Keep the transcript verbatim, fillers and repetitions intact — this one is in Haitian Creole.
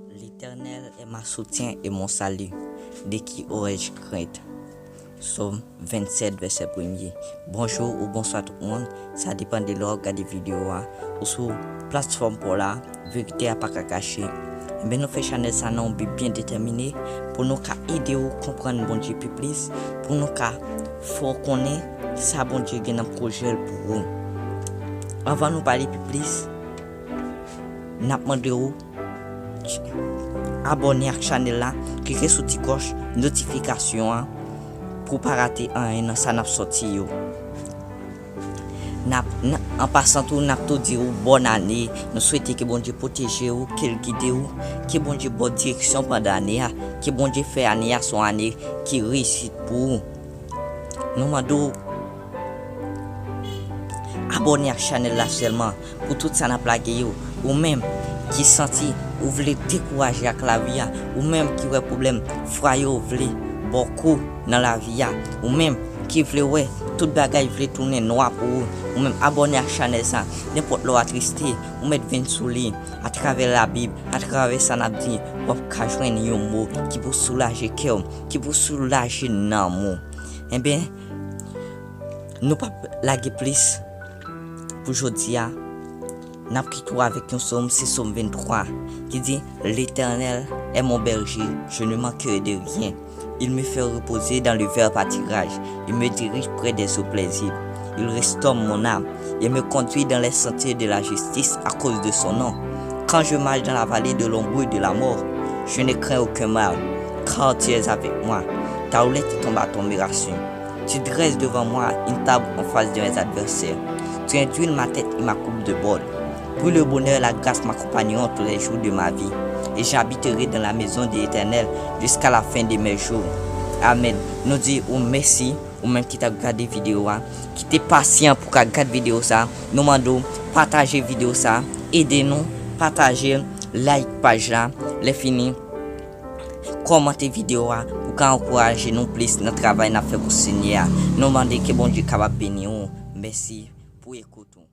L'Éternel est ma soutien et mon salut. De qui aurais-je crainte? Sòm vennsèt, vèsè premye. Bonjou ou bonswa tout moun. Sa depann de lè w ap gade videyo a. Ou sou platfòm pa w la, verite a pa ka kache. Enben, nou fè chanèl sa nan yon bi byen detèmine pou nou ka ede w konprann Bondye pi plis, pou nou ka fè w konnen sa Bondye gen nan pwojè l pou ou. Anvan nou pale pi plis, n ap mande w abòne ak chanèl la, klike sou ti klòch notifikasyon an pou w pa rate anyen nan sa n ap sòti yo. N ap, n, an pasan tou, n ap tou di w bòn ane. Nou swete ke Bondye pwoteje w, ke l gide w, ke Bondye ba w direksyon pandan ane a, ke Bondye fè ane a se yon ane ki reyisit pou ou. Nou mande w abòne ak chanèl la sèlman pou tout sa n ap lage yo. Ou menm ki santi ou vle dekouraje ak lavi a, ou menm ki wè pwoblèm fwa yo vle ba w kou nan lavi a, ou menm ki vle wè tout bagay vle tounen nwa pou ou, ou menm abòne ak chanèl sa. Nenpòt lè w atriste, ou mèt vin sou li atravè Labib, atravè sa n ap di, w ap ka jwenn yon mo ki pou soulaje kè w, ki pou soulaje nanm ou. Enben, nou p ap lage plis pou jodi a. N ap kite w avèk yon sòm, se sòm venntwa, ki di, L'Éternel est mon berger, je ne manquerai de rien. Il me fait reposer dans le vert pâturage. Il me dirige près des eaux paisibles. Il restaure mon âme. Il me conduit dans les sentiers de la justice à cause de son nom. Quand je marche dans la vallée de l'ombre de la mort, je ne crains aucun mal, car tu es avec moi. Ta houlette et ton bâton me rassurent. Tu dresses devant moi une table en face de mes adversaires. Tu induis ma tête et ma coupe de bord. Puis le bonheur et la grâce m'accompagneront tous les jours de ma vie, et j'habiterai dans la maison de l'Éternel jusqu'à la fin de mes jours. Amen. Nou di ou mèsi, ou menm ki t ap gade videyo a, ki te pasyan pou ka gad videyo sa. Nou mande w pataje videyo sa, ede nou pataje, like paj la, lè fini kòmante videyo a pou ka ankouraje nou plis nan travay n ap fè pou Senyè a. Nou mande ke Bondye kapab beni w. Mèsi pou ekout ou.